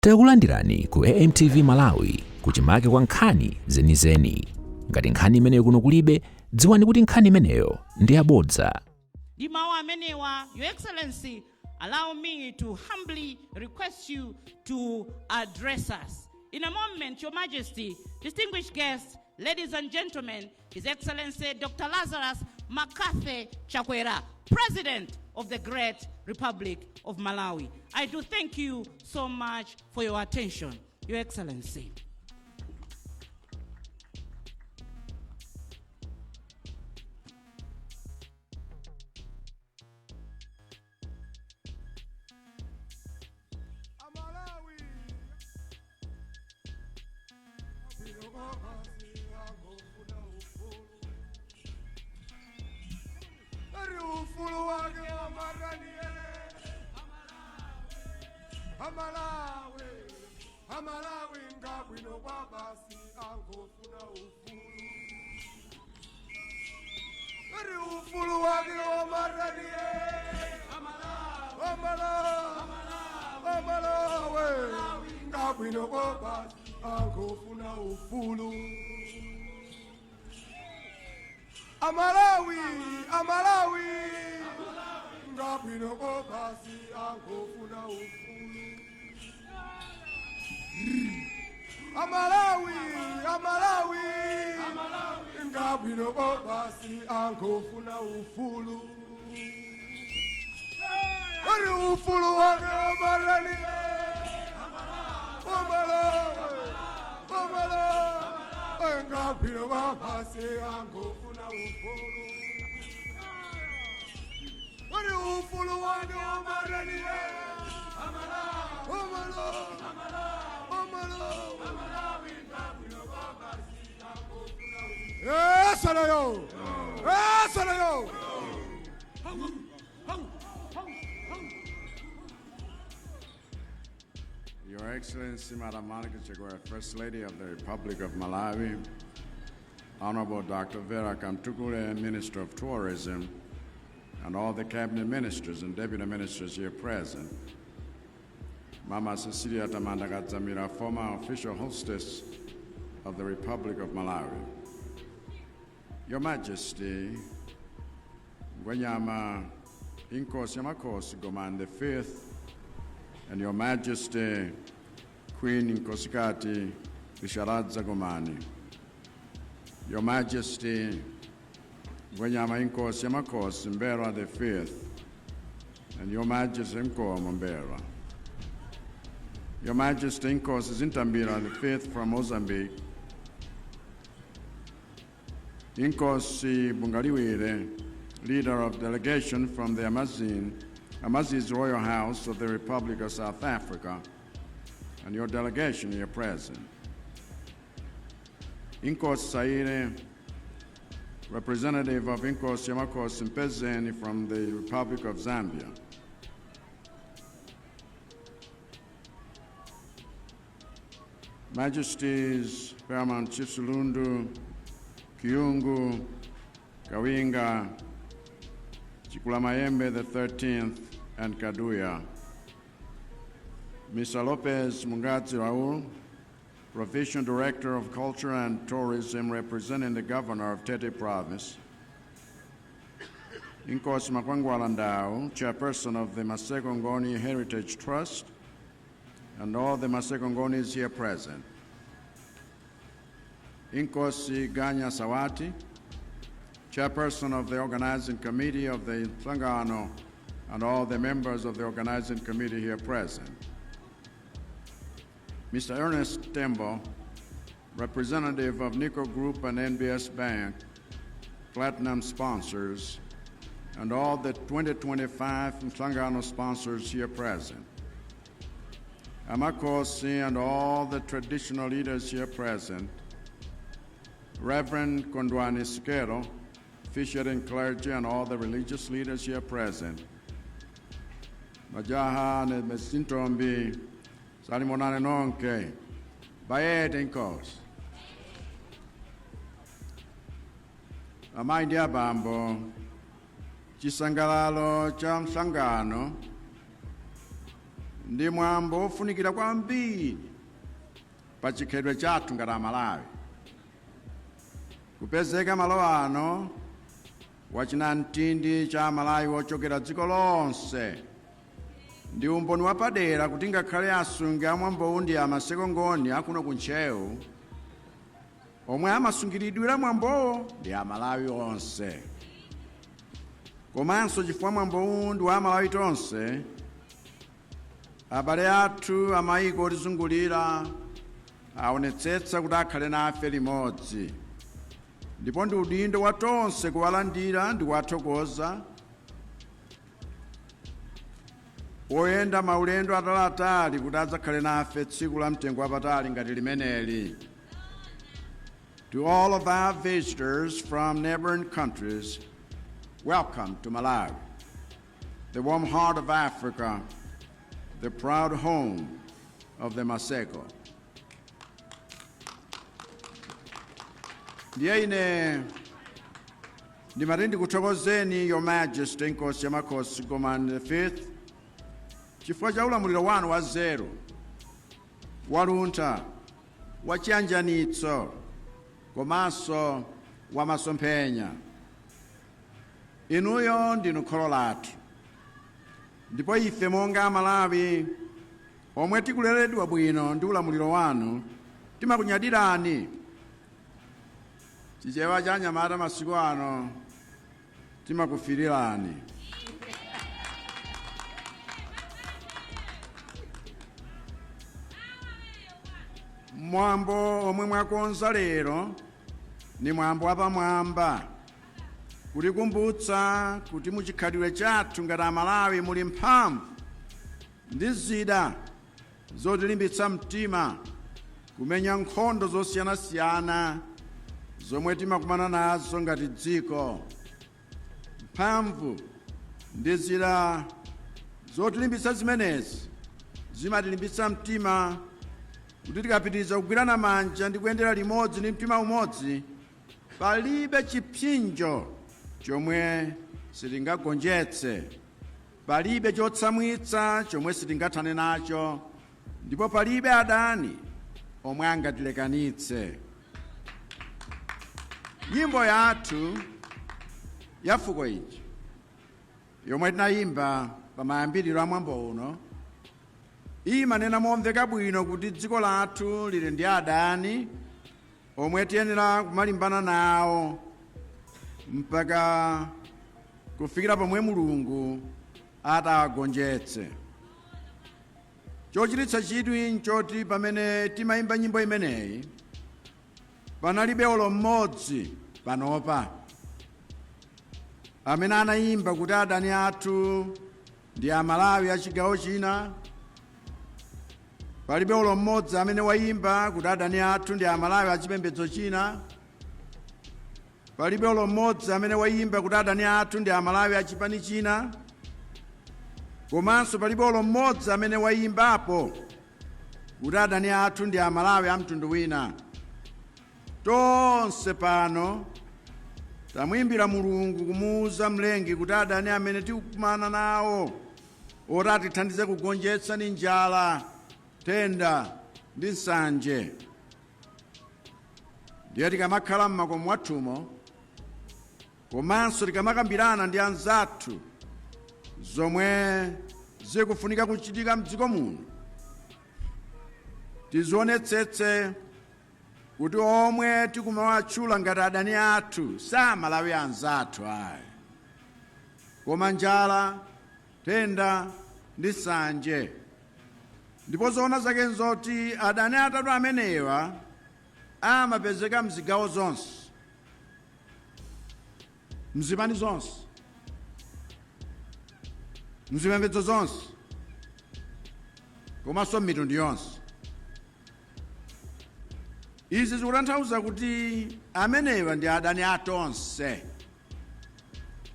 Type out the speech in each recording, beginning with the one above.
Takulandirani ku AMTV Malawi kuchimake kwa nkhani zenizeni. Ngati nkhani imeneyo kuno kulibe, dziwani kuti nkhani imeneyo ndi yabodza. Ndi mawu amenewa, Your Excellency, allow me to humbly request you to address us. In a moment, Your Majesty, distinguished guests, ladies and gentlemen, His Excellency Dr. Lazarus McCarthy Chakwera, President of the Great Republic of Malawi. I do thank you so much for your attention, Your Excellency. Amalawi angofuna ufulu ari ufulu wake wamaranie. Amalawi, Amalawi ngabwino kwabasi angofuna ufulu ari ufulu wake wamaranie. Amalawi, Amalawi ngabwino kwabasi angofuna ufulu. Amalawi, Amalawi ngabwino kwabasi angofuna ufulu. Amalawi, Amalawi ngabwino kwabasi angofuna ufulu ari ufulu wake wamarani. Amalawi, Amalawi ngabwino kwabasi angofuna ufulu ari ufulu wake wamarani. Amalawi, Amalawi. Esalayo! Esalayo! Your Excellency, Madam Monica Chakwera, First Lady of the Republic of Malawi, Honorable Dr. Vera Kamtukule, Minister of Tourism, and all the cabinet ministers and deputy ministers here present, Mama Cecilia Tamanda Kadzamira, former official hostess of the Republic of Malawi. Your Majesty, Ngwenyama Inkosi Yamakosi Gomani the Fifth, and Your Majesty, Queen Nkosikati Visharadza Gomani. Your Majesty, Ngwenyama Inkosi Yamakosi M'mbelwa the Fifth, and Your Majesty Nkomo M'mbelwa. Your Majesty Inkosi Zintambira the Fifth from Mozambique, Inkosi Bungaliwire, leader of delegation from the Amazi's Royal House of the Republic of South Africa, and your delegation here present. Inkosi Saire, representative of Inkosi Yamakosi Mpezeni from the Republic of Zambia. Majesties Paramount Chiefs Lundu, Kyungu, Kawinga, Chikulamayembe the 13th, and Kaduya. Mr. Lopez Mungazi Raul, Provincial Director of Culture and Tourism representing the Governor of Tete Province. Inkosi Makwangwala Ndau, Chairperson of the Maseko Ngoni Heritage Trust, and all the Maseko Ngonis here present. Inkosi Ganya Sawati, Chairperson of the Organizing Committee of the Mhlangano, and all the members of the Organizing Committee here present. Mr. Ernest Tembo, representative of Nico Group and NBS Bank, Platinum sponsors, and all the 2025 Mhlangano sponsors here present. Amakosi and all the traditional leaders here present, Reverend Kondwani Sikero, officiating clergy, and all the religious leaders here present. Majaha nezintombi, sanibonani nonke, bayete inkosi. Amayi ndi abambo, chisangalalo cha mhlangano Ndi mwambo wofunikira kwambiri pa chikhalidwe chathu ngati Amalawi. Kupezeka malo ano wachinamtindi cha Amalawi wochokera dziko lonse ndi umboni wapadera kuti ngakhale asungi amwambowu ndi aMaseko Ngoni akuno ku Ntcheu, omwe amasungiridwira mwambowo ndi Amalawi onse. Komanso chifukwa mwambowu ndi wa Amalawi tonse, abale athu amayiko otizungulira aonetsetsa kuti akhale nafe limodzi, ndipo ndi udindo wa tonse kuwalandira ndi kuwathokoza oyenda maulendo ataliatali kuti adzakhale nafe tsiku la mtengo wapatali ngati limeneli. To all of our visitors from neighboring countries, welcome to Malawi, the warm heart of Africa, the proud home of the Maseko. Ndiye ine ndimati ndikuthokozeni, Your Majesty Inkosi ya Makhosi Gomani the Fifth, chifukwa cha ulamuliro wanu wa nzeru, waluntha, wachiyanjanitso komanso wamasomphenya. Inuyo ndinu kholo lathu, ndipo ife monga Amalawi omwe tikuleredwa bwino ndi ulamuliro wanu timakunyadirani. Chichewa cha anyamata masiku ano, timakufirirani. Mwambo omwe mwakonza lero ni mwambo wapamwamba kutikumbutsa kuti muchikhalidwe chathu ngati Amalawi muli mphamvu ndi zida zotilimbitsa mtima kumenya nkhondo zosiyanasiyana zomwe timakumana nazo ngati dziko. Mphamvu ndi zida zotilimbitsa zimenezi zimatilimbitsa mtima kuti tikapitiriza kugwirana manja ndi kuyendera limodzi ndi mtima umodzi, palibe chipsinjo chomwe sitingagonjetse, palibe chotsamwitsa chomwe sitingathane nacho, ndipo palibe adani omwe angatilekanitse. Nyimbo yathu ya fuko iji yomwe tinayimba pa mayambiriro a mwambo uno imanena momveka bwino kuti dziko lathu lili ndi adani omwe tiyenera kumalimbana nawo mpaka kufikira pomwe Mulungu atawagonjetse. Chochititsa chidwi nchoti pamene timayimba nyimbo imeneyi panalibe olo mmodzi panopa amene anayimba kuti adani athu ndi Amalawi a chigawo china. Palibe olo mmodzi amene wayimba kuti adani athu ndi Amalawi a chipembedzo china. Palibe olo mmodzi amene wayimba kuti adani athu ndi Amalawi a chipani china. Komanso palibe olo mmodzi amene wayimbapo kuti adani athu ndi Amalawi a mtundu wina. Tonse pano tamuyimbira Mulungu kumuuza Mlengi kuti adani amene tikukumana nawo oti atithandize kugonjetsa ni njala, nthenda ndi nsanje. Ndiye tikamakhala m'makomo mwathumo komanso tikamakambirana ndi anzathu zomwe zikufunika kuchitika mdziko muno, tizionetsetse kuti omwe tikumawatchula ngati adani athu sa Malawi anzathu ayi, koma njala, nthenda ndi nsanje. Ndipo zoona zake nzoti adani atatu amenewa amapezeka mzigawo zonse, mzipani zonse, mzipembedzo zonse komanso m'mitundu yonse. Izi zikutanthauza kuti amenewa ndi adani atonse,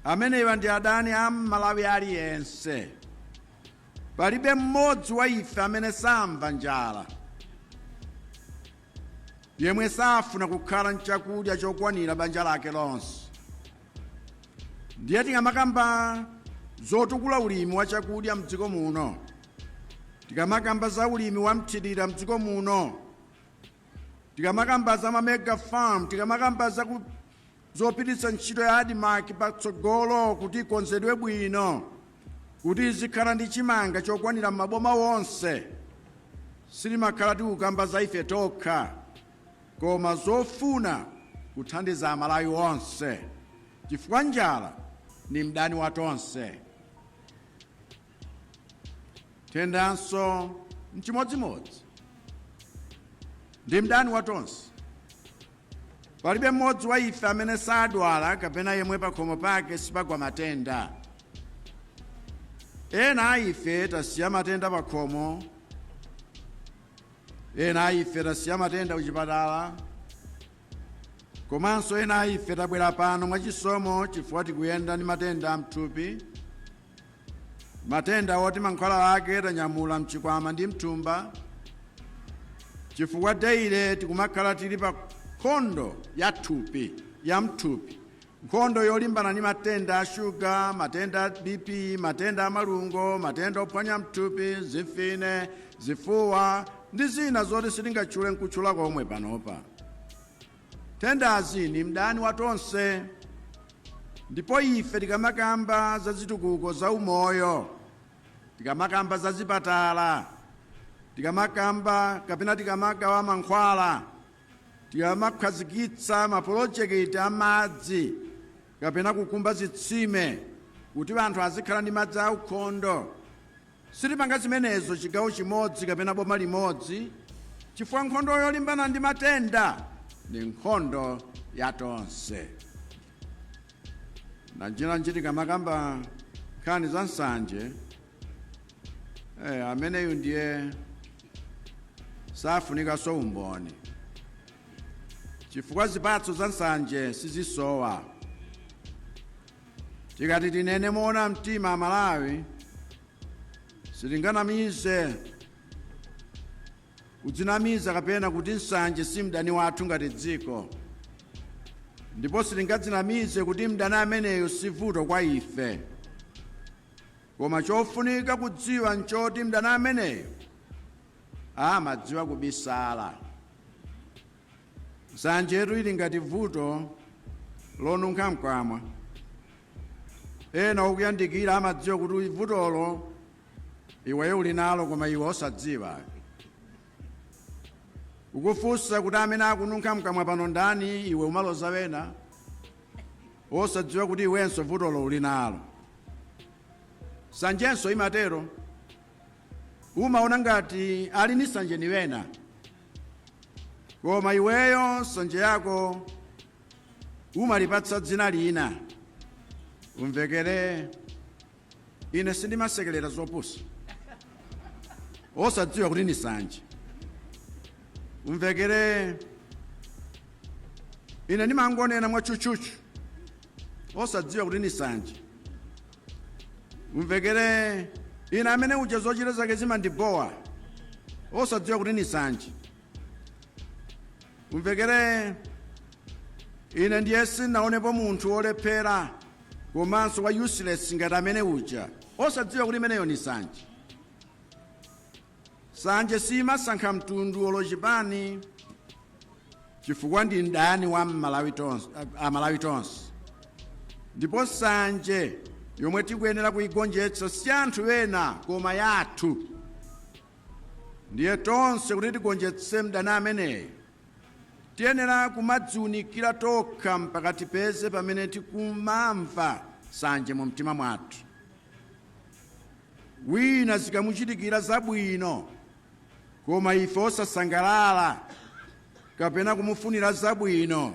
amenewa ndi adani a Mmalawi aliyense. Palibe mmodzi wa ife amene samva njala, yemwe safuna kukhala nchakudya chokwanira banja lake lonse. Ndiye tikamakamba zotukula ulimi wa chakudya mdziko muno, Tikamakamba za ulimi wa mthirira mdziko muno, tikamakamba za ma mega farm, tikamakamba za zopititsa ntchito ya ADMARC patsogolo kuti ikonzedwe bwino, kuti izikhala ndi chimanga chokwanira m'maboma wonse, sitimakhala tikukamba za ife tokha, koma zofuna kuthandiza Amalawi onse, chifukwa njala ni mdani wa tonse. Nthendanso mchimodzimodzi, ndi mdani wa tonse. Palibe mmodzi wa ife amene sadwala kapena yemwe pakhomo pake sipagwa matenda. Ena a ife tasiya matenda pakhomo, ena a ife tasiya matenda kuchipatala, komanso ena a ife tabwera pano mwachisomo chifukwa tikuyenda ndi matenda amthupi, matenda oti mankhwala ake tanyamula mchikwama ndi mthumba, chifukwa daily tikumakhala tili pa nkhondo ya thupi, ya mthupi, nkhondo yolimbana ndi matenda a shuga, matenda a BP, matenda a malungo, matenda ophwanya mthupi, zimfine, zifuwa ndi zina zoti sitingatchule nkutchula komwe panopa. Nthendazi ni mdani wa tonse, ndipo ife tikamakamba za zitukuko za umoyo, tikamakamba za zipatala, tikamakamba kapena tikamagawa mankhwala, tikamakhazikitsa mapulojekiti amadzi kapena kukumba zitsime kuti anthu azikhala ndi madzi aukhondo, sitipanga zimenezo chigawo chimodzi kapena boma limodzi, chifukwa nkhondo yolimbana ndi matenda ndi nkhondo ya tonse. Nanjinanji tikamakamba nkhani za nsanje, ameneyu ndiye safunikanso umboni, chifukwa zipatso za nsanje sizisowa. Tikati tinene moona mtima, Amalawi, sitinganamize kudzinamiza kapena kuti nsanje si mdani wathu ngati dziko, ndipo sitingadzinamize kuti mdani ameneyo si vuto kwa ife. Koma chofunika kudziwa nchoti mdani ameneyo amadziwa kubisala. Nsanjetu ili ngati vuto lonunkha mkamwa. Ena okuyandikira amadziwa kuti vutolo iweyo uli nalo, koma iwe osadziwa. Ukufunsa kuti amene akununkha mkamwa pano ndani, iwe umaloza wena, osadziwa kuti iwenso vutolo uli nalo. Nsanjenso imatero, umaona ngati ali ni sanje ni wena, koma iweyo nsanje yako umalipatsa dzina lina. Umvekere, "Ine sindimasekerera zopusa," osadziwa kuti ni sanje. Umvekere, "Ine ndimangonena mwatchutchutchu," osadziwa kuti ni sanje. Umvekere, "Ine amene uja zochita zake zimandibowa," osadziwa kuti ni sanje. Umvekere, "Ine ndiye sinaonepo munthu wolephera komanso wa useless ngati amene uja," osadziwa kuti imeneyo ni sanje. Sanje simasankha mtundu olo chipani, chifukwa ndi mdani wa Mmalawi tonse, Amalawi tonse. Ndipo sanje yomwe tikuyenera kuyigonjetsa si anthu ena koma yathu. Ndiye tonse kuti tigonjetse mdani ameneyo, tiyenera kumadziunikira tokha mpaka tipeze pamene tikumamva sanje mu mtima mwathu. Wina zikamuchitikira zabwino koma ife osasangalala kapena kumufunira zabwino,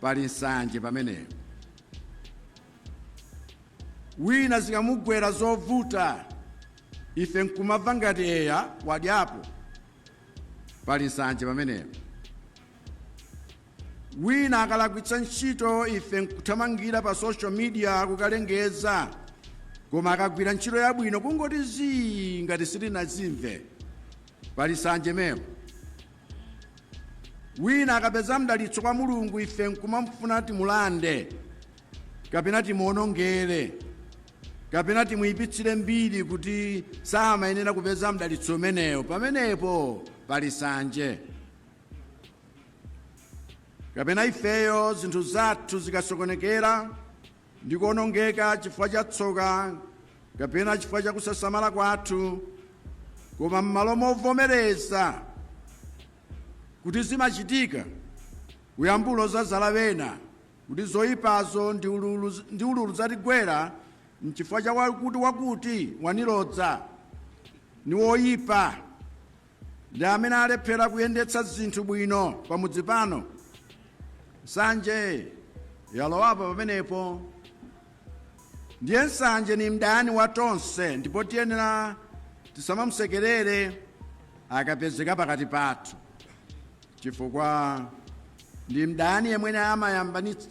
pali nsanje pamenepo. Wina zikamugwera zovuta, ife nkumamva ngati eya wadyapo, pali nsanje pamenepo. Wina akalakwitsa ntchito, ife nkuthamangira pa social media kukalengeza, koma akagwira ntchito yabwino kungoti zii ngati sitinazimve, pali nsanje mepo. Wina akapeza mdalitso kwa Mulungu, ife nkumamfuna timulande kapena timuonongere. Kapena timuyipitsire mbiri kuti samayenera kupeza mdalitso umenewo. Pamenepo pali nsanje. Kapena ifeyo zinthu zathu zikasokonekera ndi kuonongeka chifukwa cha tsoka kapena chifukwa cha kusasamala kwathu, koma m'malo movomereza kuti zimachitika, kuyamba kuloza zala wena kuti zoyipazo ndi ululu zatigwera nchifukwa cha wakuti wakuti wanilodza, ni woyipa, ndi amene alephera kuyendetsa zinthu bwino pamudzi pano. Nsanje yalowapo pamenepo. Ndiye nsanje ni mdani wa tonse, ndipo tiyenera tisamamusekerere akapezeka pakati pathu, chifukwa ndi mdani yemwe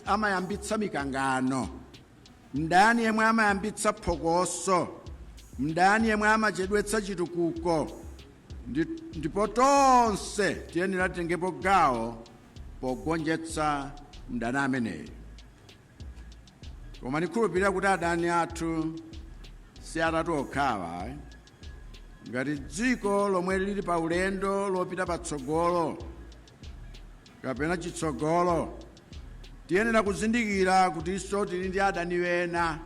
amayambitsa mikangano, mdani yemwe amayambitsa phokoso, mdani yemwe amachedwetsa chitukuko. Ndipo tonse tiyenera titengepo gawo pogonjetsa mdani ameneyo. Koma ndikhulupirira kuti adani athu si atatu okhawa, eh. Ngati dziko lomwe lili pa ulendo lopita patsogolo kapena chitsogolo, tiyenera kuzindikira kutinso tili ndi adani wena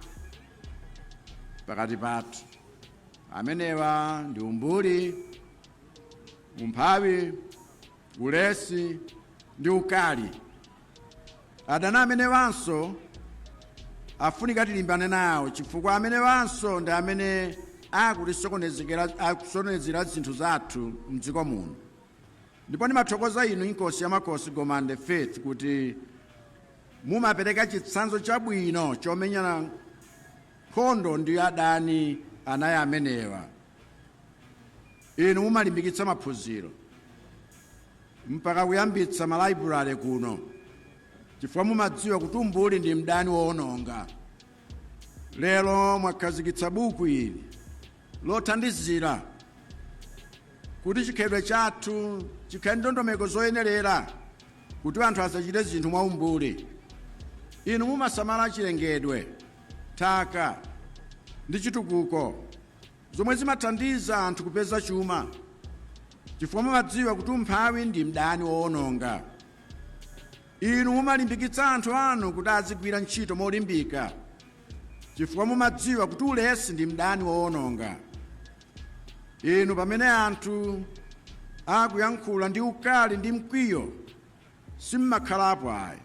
pakati pathu. Amenewa ndi umbuli, umphawi, ulesi ndi ukali. Adani amenewanso afunika tilimbane nawo, chifukwa amenewanso ndi amene akusokonezera zinthu zathu mdziko muno. Ndipo ndimathokoza inu, Inkosi ya Makosi Gomani Fifth, kuti mumapereka chitsanzo chabwino chomenyana nkhondo ndi adani anayi amenewa. Inu mumalimbikitsa maphunziro mpaka kuyambitsa ma library kuno, chifukwa mumadziwa kuti umbuli ndi mdani woononga. Lero mwakhazikitsa buku ili lothandizira kuti chikhalidwe chathu chikhale ndondomeko zoyenerera kuti anthu asachite zinthu mwaumbuli. Inu mumasamala chilengedwe, nthaka ndi chitukuko, zomwe zimathandiza anthu kupeza chuma, chifukwa mumadziwa kuti umphawi ndi mdani woononga. Inu mumalimbikitsa anthu anu kuti azigwira ntchito molimbika, chifukwa mumadziwa kuti ulesi ndi mdani woononga. Inu pamene anthu akuyankhula ndi ukali ndi mkwiyo, simmakhalapo ayi,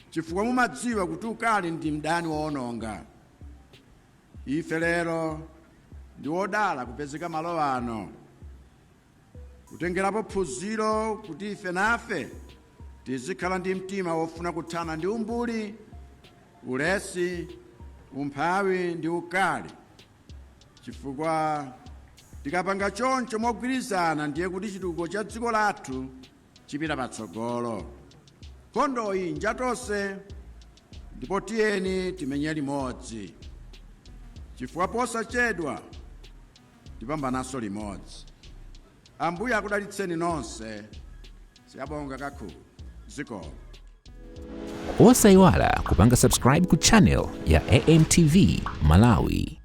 chifukwa mumadziwa kuti ukali ndi mdani woononga. Ife lero ndi wodala kupezeka malo ano kutengerapo phunziro kuti ife nafe tizikhala ndi mtima wofuna kuthana ndi umbuli, ulesi, umphawi ndi ukali, chifukwa tikapanga choncho mogwirizana, ndiye kuti chitukuko cha dziko lathu chipita patsogolo. Nkhondoyi njatonse, ndipo tiyeni timenye limodzi, chifukwa posachedwa tipambananso limodzi. Ambuye akudalitseni nonse. Siyabonga kakhulu, zikomo. Osayiwala kupanga subscribe ku channel ya AMTV Malawi.